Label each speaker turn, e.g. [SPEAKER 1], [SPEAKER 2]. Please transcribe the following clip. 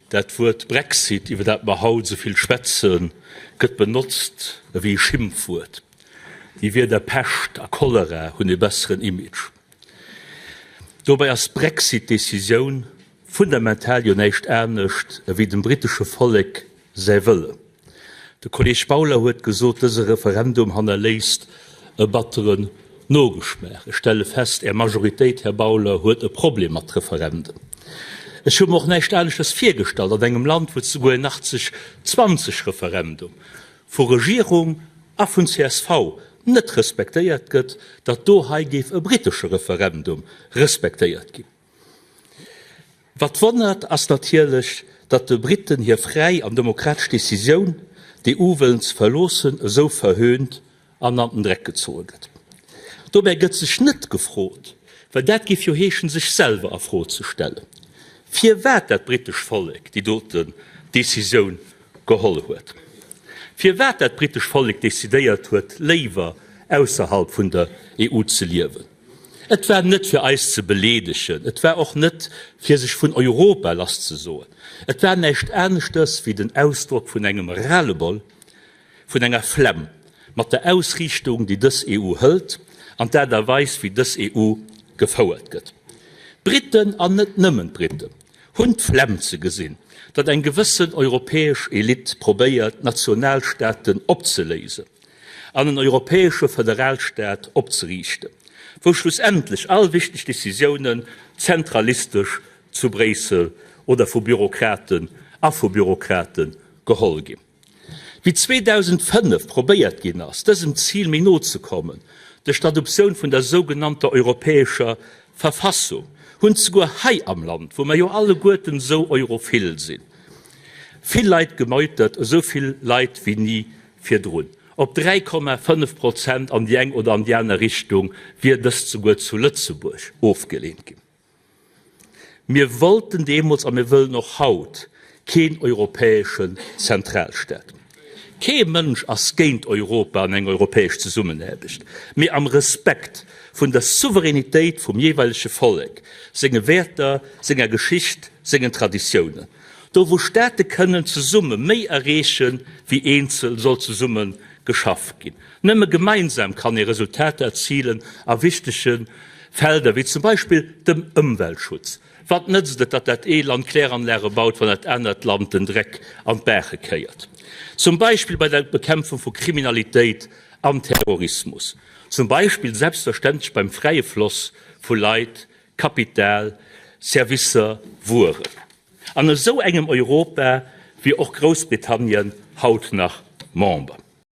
[SPEAKER 1] Dat Wuert Brexit, iwwer dat mer haut esou vill schwätzen, gëtt benotzt ewéi e Schimpfwuert. Déi Wierder Pescht a Cholera hunn e besseren Image. Dobäi ass d'Brexit-Decisioun fundamental jo näischt anescht ewéi dem brittesche Vollek säi Wëllen. De Kolleg Bauler huet gesot, dëse Referendum hannerléisst e batteren Nogeschmaach. Ech stelle fest, Är Majoritéit, Här Bauler, huet e Problem mat Referenden. Ech hu mer och näischt aneschters virgestallt an engem Land, wou et souguer en 80, 20 Referendum vu Regierung a vun csv net respektéiert gëtt, datt do hei géif e brittesche Referendum respektéiert ginn. Wat wonnert, ass natierlech, datt de Briten hir fräi an demokratesch Decisioun, d'EU wëllen ze verloossen, esou verhöhnt an an den Dreck gezoe gëtt. Dobäi gëtt sech net gefrot, well dat géif jo heeschen, sech selwer a Fro ze stellen, firwat dat brittesch Vollek déi doten Decisioun geholl huet, firwat dat brittesch Vollek decidéiert huet, léiwer ausserhalb vun der EU ze liewen. Et war net fir eis ze beleedegen, et war och net fir sech vun Europa lasszesoen, et war näischt aneschters wéi den Ausdrock vun engem Ras-le-bol, vun enger Flemm mat der Ausriichtung, déi dës EU hëlt an d'Aart a Weis wéi dës EU gefouert gëtt. D'Briten, an net nëmmen d'Briten, hunn d'Flemm ze gesinn, datt eng gewëssen europäesch Elite probéiert d'Nationalstaaten opzeléisen. an en europäesche Föderalstaat opzeriichten, wou schlussendlech all wichteg Decisiounen zentralistesch zu Bréissel oder vu Bürokraten a vu Bürokrate geholl ginn. Wéi 2005 probéiert ginn ass, dësem Zil méi no ze kommen, duerch d'Adoptioun vun der sougenannter europäescher Verfassung, hunn zeguer hei am Land, wou mer jo alleguerten esou europhil sinn, vill Leit gemeutert, esou vill Leit wéi ni Virdrun op 3,5 Prozent an déi eng oder an déi aner Richtung, wier dëst souguer zu Lëtzebuerg ofgeleent ginn. Mir wollten deemools a mir wëllen och haut keen europäeschen Zentralstaat. Kee Mënsch ass géint Europa an eng europäesch Zesummenaarbecht, mee am Respekt vun der Souveränitéit vum jeeweilege Vollek, senge Wäerter, senger Geschicht, sengen Traditiounen. Do wou Staate kënnen zesumme méi erreeche wéi eenzel, soll zesumme geschaff ginn. Nëmme gemeinsam kann ee Resultater erzilen a wichtege Felder wéi zum Beispill dem Ëmweltschutz. Wat nëtzt et, datt dat ee Land Kläranlage baut, wann dat anert Land den Dreck an d'Baache kéiert? Zum Beispill bei der Bekämpfung vu Kriminalitéit an Terrorismus. Zum Beispill selbstverständlech beim fräie Floss vu Leit, Kapital, Servicer, Wueren. An esou engem Europa wier och Groussbritannien haut nach Member.